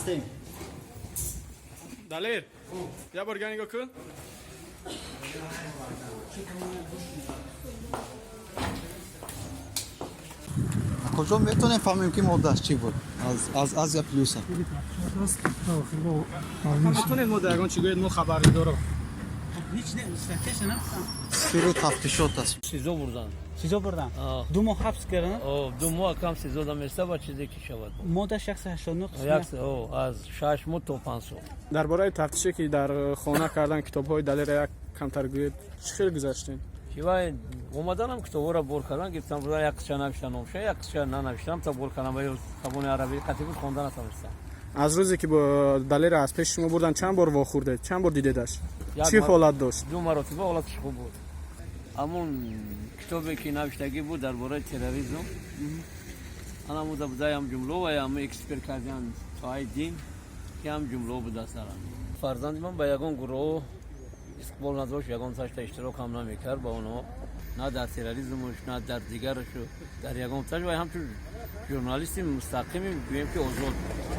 Ҳастем. Далер, як бор нигоҳ кун. Куҷо метавонем фаҳмем, ки моддааш чӣ буд? Аз Азия Плюса. Метавонед мо дар ягон чӣ гӯед, мо хабарнигоро. Сиру тафтишот аст. СИЗО бурдан. СИЗО бурдан. А. 2 моҳ ҳабс кардан. О, 2 моҳ кам СИЗО да места ва чизе ки шавад. Модда 189 Як қисми. о, аз 6 моҳ то 5 сол. Дар бораи тафтише, ки дар хона кардан китобҳои Далера, як камтар гӯед, чӣ хел гузаштем? Ки вай омаданам, китобҳоро бор кардан гирифтам, бурдан, як қисча навиштан номша, як қисча нанавиштам, та бор кардам ва забони арабӣ қатӣ буд, хонда натавонистам. Аз рӯзе ки бо Далера аз пеши шумо бурдан, чанд бор вохӯрдед, чанд бор дидедаш? Як Чӣ ҳолат дошт? Ду маротиба. Ҳолаташ хуб буд. Ҳамун китобе ки навиштагӣ буд дар бораи терроризм, анамуда будаям ҷумло ва ҳам эксперт кардиан соҳаи дин, ки ҳам ҷумло будааст. Дар фарзанди ман ба ягон гурӯҳ истиқбол надошт, ягон ташта иштирок ҳам намекард ба онҳо, на дар терроризмуш, на дар дигарашу, дар ягон таш. Ва ҳамчун журналисти мустақими гӯем, ки озод буд.